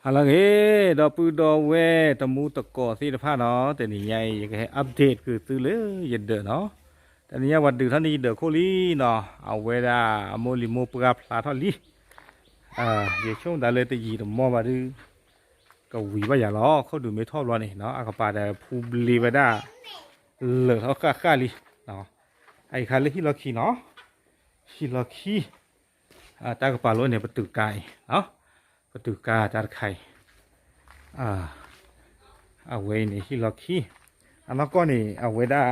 ဟါလၢအဂ့ၤ ဒီပုၢ်ဒီဝဲၢ်တံၤသကိးသ့ၣ်တဖၣ်နီၤ, တနံၤညါအံၤ ယကဟဲ update က့ၤသုလၢယဒၢးနီၤ. တနံၤညါပှၤဒုးထီၣ်န့ၢ်ယဒၢးခိၣ်လံနီၤ, အဝဲဒၣ်အမိၢ်လံၤမိၢ်ပှၢ်ဖျါထီၣ်လံ. ယဆိကမိၣ်သးလၢတယံာ်တမီၢ်ဘၣ်ဒီး ကဝံၤဘၣ်ယၤလီၤ, ခိၣ်ဒုးမ့ၢ်ထီၣ်ဘျီန့ၣ်နီၤ, အကပၤဒီးဖူဘျ့ဝဲဒၣ် လၢာ်ထီၣ်ဃၣ်ဃၣ်လံ. အအံၤခါလၢဟံၣ်လီၢ်ခံနီၤ, ဟံၣ်လီၢ်ခံ တၢ်ကပၤလီၤန့ၣ် ပတုာ်ကါအံၤ, ပတုာ်ကါတၢ်တခါအံၤ, အဝဲအံၤန့ၣ် ဟံၣ်လီၢ်ခံ, အနီၢ်ကီၢ်န့ၣ် အဝဲဒၣ်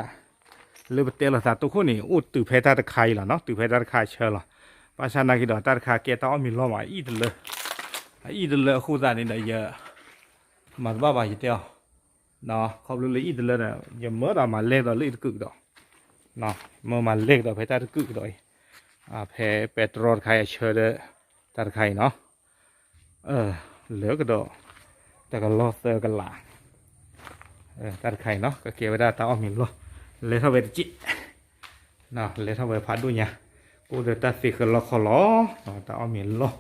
လၢပတဲလီၤသးတိခိၣ်န့ၣ် အိၣ်တုၤဖဲတၢ်တခါအံၤလီၤနီၤ, တုၤဖဲတၢ်တခါအဆၢလီၤ. ဘၣ်ဆၣ်နာ်က့ဒီး တၢ်တခါကဲတၢ်အီၣ်မ့ၤလီၢ်မး အအံၣ်တလၢ, အအံၣ်တလၢအဃိသတးန့ၣ်ဒီး ယ မၤတဘၣ်ဘၣ် ယတဲအီၤ, ခီဖျိလၢအအံၣ်တလၢဒီး ယမၢဒီးမၤလဲကဒီးလၢအံၤတကုာ်ကဒီး, မၢမၤလဲကဒီးဖဲတၢ်တကုာ်ကဒီးအံၤ, ဖဲပဲတြီတခါအံၤအဆၢဒီး တၢ်တခါအံၤနီၤ, လၢကဒီး တကလီၢ်သၢကလး, တၢ်တခါအံၤနီၤ ကကဲဝဲဒၣ်တၢ်အီၣ်မ့ၤလီၢ်, လဲၤထီၣ်ဝဲတစဲး လဲၤထီၣ်ဝဲဖးဒိၣ်ညါ, ကအိၣ်ဒီးတၢ်သ့ဃၢၤလီခီလီၤ, တၢ်အီၣ်မ့ၤလီၢ်,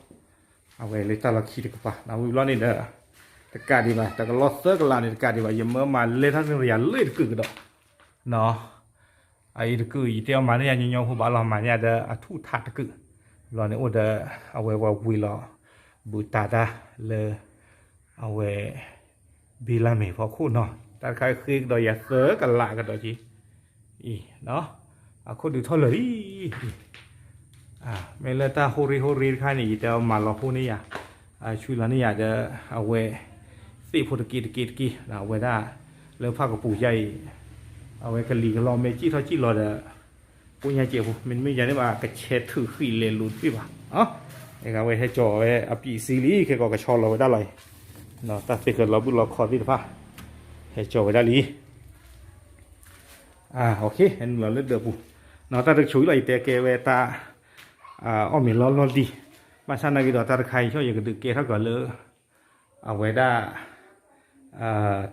အဝဲလၢတၢ်လီၢ်ခံတကပၤ ဝံၤဘျီန့ၣ်ဒီး တကးဒံးဘၣ် တကလီၢ်သၢကလးန့ၣ် တကးဒံးဘၣ် ယမၢမၤလဲထီၣ်န့ၢ်ယၤလၢတကုာ်ကဒီး, အအံၤတကုာ် ယတဲအီၤမၤန့ၢ်ယၤညီညီဖိဘၣ်လီၤ, မၤန့ၢ်ယၤဒီးအထူၣ်ထးတကုာ်, ဘျီန့ၣ်အိၣ်ဒီး အဝဲပှၤဝံၤလီၤ ဘုးတၤတၢ်လၢ အဝဲ ဘ့လၢ်မ့ၤဖီခိၣ်နီၤ, တၢ်တခါဃ့ကဒီးယၤသၢကလးကဒီးက့ၤ, အံၤ အခိၣ်ဒုးထီၣ်လၢာ်လံ, မ့ၢ်လၢတၢ်ဟိရ့ဟိရ့တခါန့ၣ် ယတဲအီၤမၤလီၤဟိန့ၢ်ယၤ, ဆွံလီၤန့ၢ်ယၤဒီး အဝဲ သ့ၣ်ဖိတက့ၢ်တက့ၢ်တက့ၢ် အဝဲဒၣ် လၢဖၣ်ကပူၤယါအံၤ, အဝဲကလံၤကလီမ့ၢ်စံၣ်ထီၣ်စံၣ်လီၤဒီး ကိညါစဲးဖိ မ့တမ့ၢ်ယၤန့ၣ်ဘၣ် ကဆဲးထုးဃံးလဲၤလိာ်တဘ့ၣ်ဘၣ်, အဝဲဟဲကၠီၤဝဲအပံာ်စံလံ ခဲကီးကဆီလီၤဝဲဒၣ်လီၤအံၤ, တၢ်သ့ဃၢၤလီၤဘုၣ်လီၤခီသ့ၣ်တဖၣ် ဟဲကၠီၤဝဲဒၣ်လံ, ဟဲနုာ်လီၤလၢဒၢးပူၤ, တၢ်တကဆူးအံၤလီၤ ယတဲကဲဝဲတၢ် အီၣ်မ့ၤလီၢ်လီၢ်လံၤ, ဘၣ်ဆၣ်နာ်က့ဒီးတၢ်တခါအံၤ ယကဒုးကဲထီၣ်ကီးလၢ အဝဲဒၣ်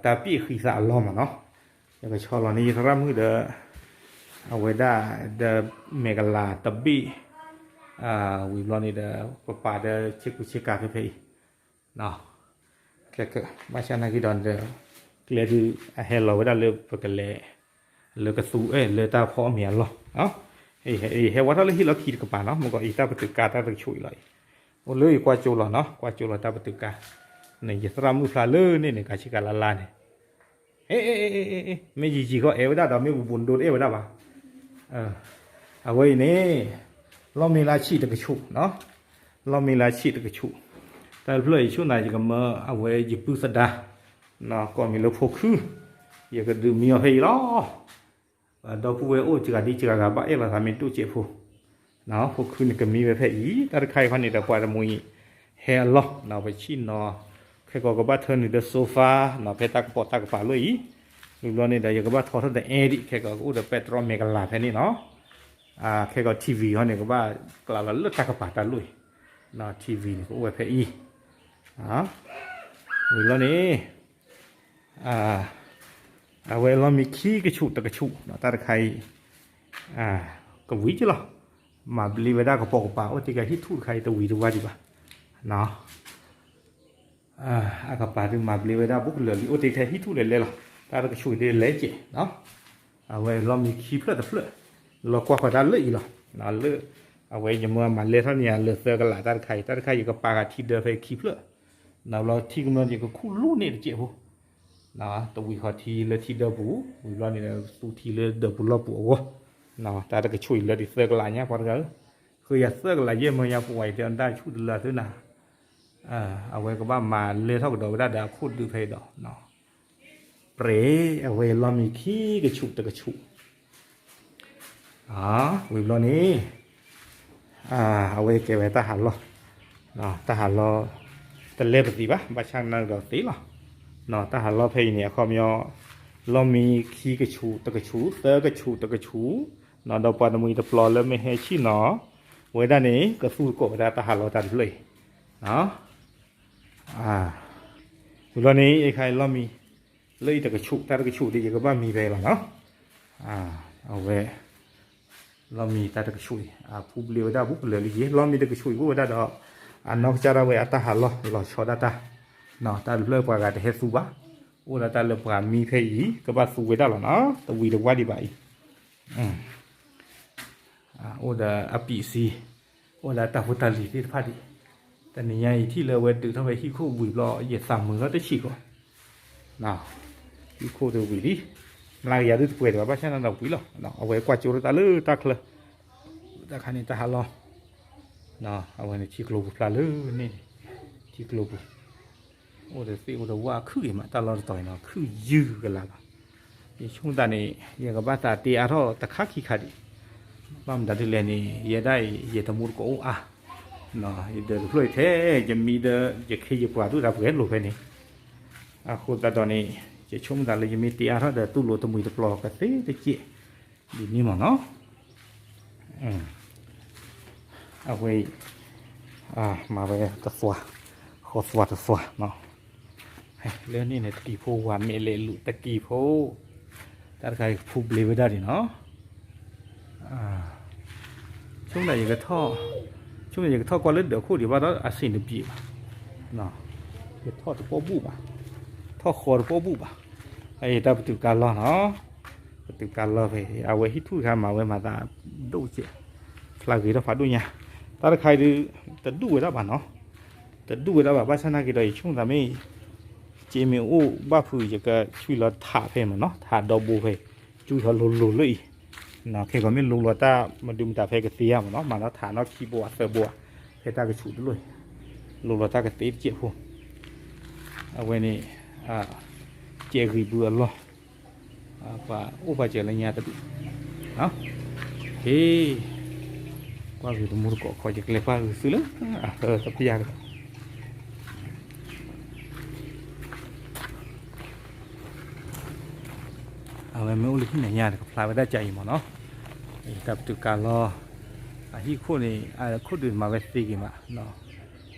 တၢ်ပံာ်ဃံးသးအလီၢ်မးနီၤ, ယကဆီလီၤန့ၢ်ယသရၣ်မုၣ်ဒီး အဝဲဒၣ်ဒီးမဲာ်ကလၤတဘ့ၣ်, ဝံၤဘျီန့ၣ်ဒီး ပပာ်ဒီးဆ့ကူဆ့ကၤဖဲဖဲအံၤ, ခဲကဘၣ်ဆၣ်နာ်က့ဒီး ကျဲဒုးအဟဲလီၤဝဲဒၣ်လၢပကလဲၤ လၢကသူအဲၣ်လၢတၢ်ဖီအီၣ်မ့ၤအလီၢ်, ဟဲဝဲထီၣ်လၢဟံၣ်လီၢ်ခံတကပၤနီၤ, မ့ၢ်ကီးအံၤတၢ်ပတုာ်ကါတၢ်တကဆူးအံၤလီၤအံၤ, အိၣ်လၢယကွၢ်ကၠိလီၤနီၤ, ကွၢ်ကၠိလီၤတၢ်ပတုာ်ကါ, န့ၣ် ယသရၣ်မုၣ်ဖျါလၢန့ၣ်န့ၣ် ကၤဆံကၤလါလါန့ၣ် မ့ၢ်ယံာ်ယံာ်ဃီအဲၣ်ဝဲဒၣ်ဒီး မ့ၢ်ပူၤပူၤဒိတအဲၣ်ဝဲဒၣ်ဘၣ်, အဝဲအံၤန့ၣ် လီၢ်မ့ၢ်လၢဆံးတကဆူး, လီၢ်မ့ၢ်လၢဆံးတကဆူး, တၢ်တဖျၢၣ်အံၤဆူၣ်နၤ ယကမၢအဝဲယပုၢ်သဒါ, ကိးမံၤလၢဖိခု, ယကဒုးမံအီၤဖဲအံၤလီၤ. ဒီပုၢ်ဝဲၢ်အိၣ်စှၤဒံစှၤဂၤဘၣ်အဲၣ်လီၤသးမ့ၢ်ဒိၣ်စဲးဖိ, ဖိခုန့ၣ်ကမံဝဲဖဲအံၤ, တၢ်တခါအံၤခီန့ၣ်ဒီးပှၤတမှံၤ ဟဲအလီၢ်, ပဆံၣ်နီၤ, ခဲကီးကဘၣ်ထၢနုာ်ဒီး sofa ဖဲတၢ်ကပိာ်တၢ်ကပၤလီၢ်အံၤ, ဝံၤဘျီန့ၣ်ဒီး ယကဘၣ်ထီထီၣ်ဒီးအဲၣ်ဒံး ခဲကီးကအိၣ်ဒီးပဲတြီမဲာ်ကလၤဖဲန့ၣ်နီၤ, ခဲကီး ထံၣ်ဝံၤ ဟီန့ၣ် ကဘၣ်ကျးလီၤလၢတၢ်ကပၤတၢ်လီၢ်အံၤ, ထံၣ်ဝံၤန့ၣ် ကအိၣ်ဝဲဖဲအံၤ ဝံၤလီၤန့ၣ် အဝဲလီၢ်မံခံကဆူးတကဆူး တၢ်တခါအံၤ ကဝံၤက့ၤလီၤ. မၤဘျ့ဝဲဒၣ်ကပိာ်ကပၤ အိၣ်တ့ၢ်ကဟံၣ်ထူၣ်တခါအံၤ တဝံၤတဝါဒံးဘၣ်. အကပၤဒုးမၤဘျ့ဝဲဒၣ်ဘူးကလၢာ်လံ အိၣ်တ့ၢ်ထဲဟံၣ်ထူၣ်လဲၤလဲၤလီၤ. တၢ်တကဆူးဒ်လဲၤကဲး အဝဲလီၢ်မံခံဖျၢၣ်တဖျၢၣ် လီၤကွၢ်ဃီၤတၢ်လၢအံၤလီၤ. လၢ အဝဲယမၢမၤလဲထီၣ်န့ၢ်ယၤလၢသၢကလး တၢ်တခါအံၤ တၢ်တခါယကပာ်ဃာ်ထံဒၢဖဲခံဖျၢၣ် ဘျီထံကမၢယကခူၣ်လူန့ၢ်တစဲးဖိ တဝံၤဃီၤထံလၢထံဒၢပူၤ ဝံၤဘျီန့ၣ် သူထံလၢဒၢးပူၤလီၢ်ပူၤအဂီၢ် တၢ်တကဆူးအံၤလၢဒ်သၢကလးညါ ပှၤတဂၤဧၢ, ဃ့ယၤသၢကလးယဲၢ်မၢယၤပဝဲအံၤ တဲအီၤတၢ်ဆူၣ်တလၢသုနၤ, အဝဲကဘၣ်မၤလဲထီၣ်ကဒီးဝဲဒၣ်ဒီးအခိၣ်ဒုးဖဲအံၤဒီး ပြဲ အဝဲလီၢ်မံခံကဆူးတကဆူး ဝံၤဘျီန့ၣ် အဝဲကဲဝဲတၢ်ဟးလီၢ်, တၢ်ဟးလီၢ် တလဲပသံးဘၣ် ဘၣ်ဆၣ်နာ်ကဒီးသ့လီၤ. တၢ်ဟးလီၢ်ဖဲအံၤန့ၣ် အခီပညီ လီၢ်မံခံကဆူးတကဆူး သၢကဆူးတကဆူး, ဒီးပှၤတမှံၤတပျီလၢမ့ၢ်ဟဲဆံၣ်နီၤ ဝဲဒၣ်န့ၣ် ကသူၣ်တကိးဝဲဒၣ်တၢ်ဟးလီၢ်တၢ်တဖျၢၣ်အံၤ ဝံၤဘျီန့ၣ် အခါအံၤလီၢ်မံ လၢအံၤတကဆူး တၢ်တကဆူးဒ်ယကဘၣ်မံဖဲအံၤ လီၤနီၤ. အဝဲ လီၢ်မံတၢ်တကဆူးအံၤ အဖူဘျ့ဝဲဒၣ်ဘူးကလၢာ်လံက့ၤ လီၢ်မံတကဆူးအံၤအိၣ်ဝဲဒၣ်ဒီး အနီၢ်ကစၢ်ဒၣ်ဝဲအတၢ်ဟးလီၢ်လီၤဆီဒၣ်တၢ် တၢ်တဖျၢၣ်ပှၤဂၤတဟဲသူဘၣ်, အိၣ်ဒီးတၢ်လၢပှၤမံဖဲအံၤ ကဘၣ်သူဝဲဒၣ်လီၤနီၤ, တဝံၤတဝါဒံးဘၣ်အံၤ, အိၣ်ဒီးအပံးစံ, အိၣ်ဒီးတၢ်ဖိတၢ်လံၤသ့ၣ်တဖၣ်ဒံး, တနံၤညါအံၤထံၣ်လၢအဝဲဒုးထီၣ်ဝဲဟံၣ်ခိၣ်ဝံၤဘျီ ယသးမုာ်ထီၣ်တဆံးကီး ဟံၣ်ခိၣ်တဝံၤလံ, မျးကယၤဒုတပှဲၤဒံးဘၣ် ဘၣ်ဆၣ်နၢ်ဒီးဝံၤလီၤ, အဝဲကွၢ်ကၠိတၢ်လၢတၢ်ချၢ, တၢ်ခါန့ၣ်တၢ်ဟးလီၤ, အဝဲန့ၣ်ထံကျိပူၤဖျါလၢန့ၣ်, ထံကျိပူၤ, အိၣ်ဒီးသ့ၣ်အိၣ်ဒီးဝၣ်ခုၣ်ဂ့ၤမး တၢ်လီၢ်တတီၤအံၤနီၤ ခုၣ်ယုၢ်ကလာ်လီၤ, ယဆိကမိၣ်သးန့ၣ် ယကဘၣ်သးတ့အါထီၣ်တခါခံခါဒံး, ဘၣ်မတၤဒ်လဲၣ်န့ၣ် ယဲဒၣ်အံၤ ယတမူတကိးအိၣ်အါ, ယဒၢးတဖျၢၣ်ထဲ ယမံဒီး ယခ့ယပှၤဒိၣ်တၢ်ပှဲၤလိာ်ဖဲန့ၣ်, အဃိသတးဒီးန့ၣ် ယဆိကမိၣ်သးလၢယမ့ၢ်တ့အါထီၣ်ဒီး တူၢ်လိာ်တမှံၤတပျီၤကသ့တကဲး, ဒ်န့ၣ်မ့ၢ်နီၤ အဝဲအံၤ မၤဝဲတသွါ, ဃီသွါတသွါနီၤ, လၢန့ၣ်န့ၣ် တကံၢ်ဖိဝၤမဲာ်လဲၤလူၤတကံၢ်ဖိ, တၢ်တခါအံၤကဖူဘျ့ဝဲဒၣ်ဒံးနီၤ, ဆိကမိၣ်သး ဆိကမိၣ်သးယကထီၣ်ကွၢ်လၢဒၢးခိၣ်ဒံးဘၣ်ဒီး အဆင်တပြေဘၣ်, ယထီၣ်တပီၢ်ဘူၣ်ဘၣ်, ထီၣ်ဃီတပီၢ်ဘူၣ်ဘၣ်, အတၢ်ပတုာ်ကါလီၤနီၤ, ပတုာ်ကါလီၤဖဲ အဝဲဟံၣ်ထူၣ်တခါမၤဝဲမၤသးဒိၣ်ကဲး, ဖျါဂ့ၤထီၣ်ဖးဒိၣ်ညါ, တၢ်တခါအံၤဒုး တဒူၣ်ဝဲဒၣ်ဘၣ်နီၤ, တဒူၣ်ဝဲဒၣ်ဘၣ် ဘၣ်ဆၣ်နာ်က့ဒီး ယဆိကမိၣ်သးမ့ၢ် က့မ့ၢ်အိၣ်ဘၣ်ဖုး ယကဆွံလီၤထးဖဲမ့ၢ်နီၤ, ထးဒီဘိဖဲ ကၠူထီၣ်လိၤလိၤလၢအံၤ, ခဲကီးမ့ၢ်လိၤလီၤတၢ်မဒုမတၤဖဲကသ့ဧါမ့ၢ်နီၤ, မၤနီၤထးနီၣ်ခံဘိသၢဘိ, ဖဲတၢ်ကဆူးတလိၣ်အံၤ, လိၤလီၤတၢ်ကသ့တကဲးဖိ, အဝဲန့ၣ် ကဲဂံၢ်ဘုအလီၢ်, ပှၤအိၣ်ပှၤစၢၤလၢညါတဒူၣ်, ဟ့ၣ်, ကွၢ်ဂ့ၤတမူတကိးခီ ယကလဲၤကွၢ်ဂ့ၤသုလၢ အသၢသပျၢ်ကဒီး အဝဲမ့ၢ်အိၣ်လၢဟံၣ်မဲာ်ညါ တကဖျါဝဲဒၣ်ကၢ်အံၤမ့ၢ်နီၤ, တၢ်ပတုာ်ကါလီၤ, အဟံၣ်ခိၣ်န့ၣ် အခိၣ်ဒုးမၤဝဲသ့ဂ့ၤမး,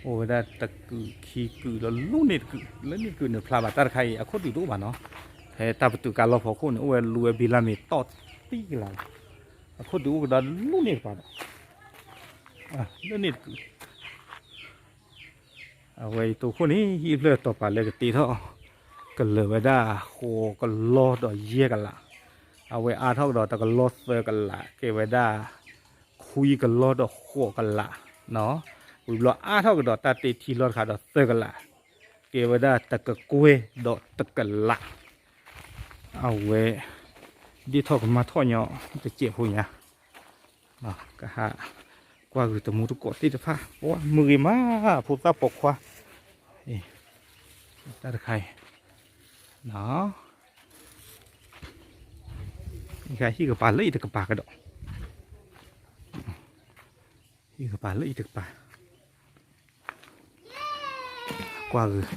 အိၣ်ဝဲဒၣ်တကုာ်ခံကုာ်လီၤ လၢန့ၣ်တကုာ်, လၢန့ၣ်တကုာ်န့ၣ်ဖျါဘၣ် တၢ်တခါအံၤ အခိၣ်ဒုးတအိၣ်ဘၣ်နီၤ, ဖဲတၢ်ပတုာ်ကါလီၤဖီခိၣ်န့ၣ် အိၣ်ဝဲလူဝဲဘံလါမ့ၤတီၢ်သံကလၤလီၤ, အခိၣ်ဒုးအိၣ်ကဒီးလၢန့ၣ်တပၤဒီး, လၢန့ၣ်တကုာ် အဝဲအံၤတိခိၣ်န့ၣ် ဟံၣ်ဖျၢၣ်တီၤပာ်လၢကတ့ထီၣ် ကလၢၤဝဲဒၣ်ဃိးကလီဒီးယဲၢ်ကလး, အဝဲအါထီၣ်ကဒီးတကလီသၢကလး ကဲဝဲဒၣ် ခွံကလီဒီးဃိးကလး, ဝံၤဘျီအါထီၣ်ကဒီးတၢ်တ့ထံလီၤတခါဒီးသၢကလး, ကဲဝဲဒၣ်တကကွဲၢ်ဒီးတကလး, အဝဲ ဒ့ၣ်ထီၣ်ကမၣ်ထီၣ်ညီတစဲးဖိညါ ကဟးကွၢ်ဂုာ်တမူတကိးသ့ၣ်တဖၣ် ပှၤမုာ်ဂ့ၤမး ဖိသၣ်ပိာ်ခွါ တၢ်တခါအံၤ ဟံၣ်ကပၤလၢအံၤတကပၤကဒီး ဟံၣ်ကပၤလၢအံၤတကပၤ ကွၢ်ဂုာ်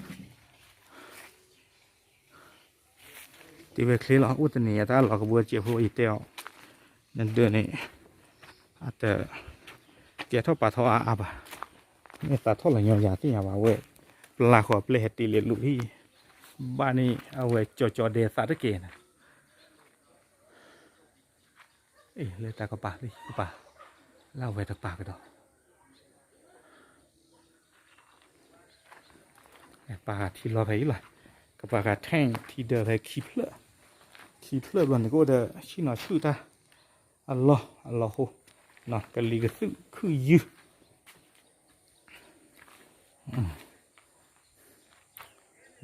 တ့ဝဲချ့လီၤ အိၣ်တနံၤယတၢ်လီၤကဘှံးစဲးဖိယတဲအီၤ နဒၢးန့ၣ် အတ ကဲထီၣ်ပာ်ထီၣ်အါအါဘၣ် မ့ၢ်သးထီၣ်လီၤညီယၤသ့ၣ်ညါဘၣ်ဝဲ ပျၢ်ဃီၤပျဲၢ်ဟဲတ့လ့လူၤဟံၣ် ဘၣ်န့ၣ်အဝဲကၠီကၠီဒဲသးတကဲန့ၣ် အ့ၣ် လၢတၢ်ကပၤလၢကပၤ လၢအဝဲတပၤကဒီး ပာ်ဂၤထံလီၤဖဲအံၤလီၤ ကပာ်ဂၤထဲထံဒၢးဖဲခံဖျၢၣ် ခံဖျၢၣ်ဘျီန့ၣ်ကအိၣ်ဒီးဆ့ၣ်နီၤဆူၣ်တၢ် အလီၢ်အလီၢ်ဟိ ကလံၤကသုးခုၣ်ယုၢ်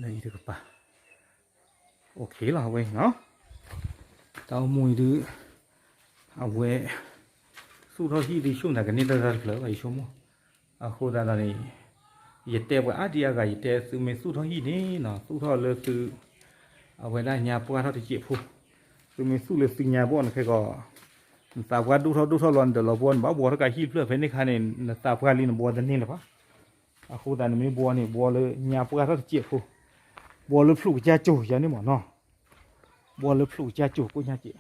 လၢအံၤတကပၤ အိၣ်ခ့လီၤအဝဲနီၤ တၢ်အိၣ်မူအံၤဒုး အဝဲ သူၣ်ထီၣ်ဟံၣ်ဒုးဆိၣ်နၤကန့ၢ်တၢ်တၢ်တဖျၢၣ်ဘၣ်ယဆိကမိၣ် အဃိသတးဒီးန့ၣ် ယတဲပှၤအါဒံအါဂၤ ယတဲသုမ့ၢ်သူၣ်ထီၣ်ဟံၣ်န့ၣ်နီၤ သူၣ်ထီၣ်လၢသု အဝဲဒၣ်ညါပှၢ်ထီၣ်တစဲးဖိ သုမ့ၢ်သူၣ်လၢသုညါဘီၣ်န့ၣ်ခဲကီး နသးပှၢ်ဒိၣ်ထီၣ်ဒိၣ်ထီၣ်လီၤ နဒၢးလီၤဘှီ နဘၣ်ဘှီထီၣ်ကးဟံၣ်တဖျၢၣ်ဖဲန့ၣ်ခါန့ၣ် နသးပှၢ်လံနဘှီတန့ၢ်လၢၤဘၣ် အဃိသတးနမ့ၢ်ဘှီန့ၣ် ဘှီလၢညါပှၢ်ထီၣ်တစဲးဖိ ဘှီလၢဖျိးကစၢ်ကၠိယၤန့ၣ်မ့ၢ်နီၤ ဘှီလၢဖျိးကစၢ်ကၠိကိညါကဲး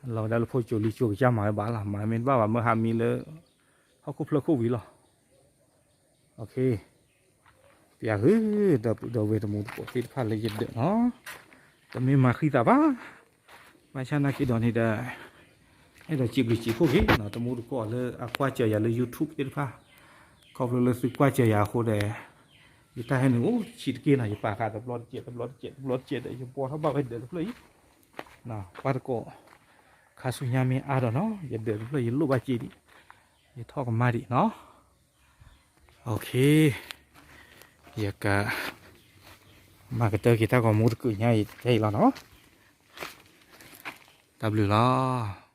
လီၤဝဲဒၣ်လၢဖိကၠိလံကၠိကစၢ်မၤဝဲဘၣ်လီၤ မၤမ့ၢ်တဘၣ်ဘၣ်မၢဟးမံလၢ ဟီၣ်ခိၣ်ဖျၢၣ်ခိၣ်ဝံၤလီၤ ပျၢ်ဂ့ၤ ဒီပုၢ်ဒီဝဲၢ်တမူတကိးသ့ၣ်တဖၣ်လၢယဒၢးနီၤ တမ့ၢ်မၤဃံသးဘၣ် ဘၣ်ဆၣ်နာ်က့ဒီးန့ၣ်ဒီး အဲၣ်ဒိးစံးဘျုးစံးဖှိၣ်က့ၤ တမူတကိးလၢအကွၢ်စၢၤယၤလၢ YouTube သ့ၣ်တဖၣ် ခီဖျိလၢသုကွၢ်စၢၤယၤအဃိဒီး ယတၢ်ဟဲနုာ်အိၣ်ဆံးတက့ၢ်နီၤ, ယပာ်ဃာ်တဘျီတစဲး တဘျီတစဲး တဘျီတစဲးဒီး ယဘှီထီၣ်ဘၣ်ဝဲဒၢးတဖျၢၣ်အံၤ, ပှၢ်တကိး, ခါဆူညါမ့ၢ်အါဒီးနီၤ ယဒၢးတဖျၢၣ် ယလိၣ်ဘၣ်စ့ဒံး, ယထီၣ်ကမၣ်ဒံးနီၤ, ယက မၤကတၢၢ်က့ၤတၢ်ဂီၤမူတကုးညါအံၤ တကဲအံၤလီၤနီၤ, တၢ်ဘျုးလီၤ.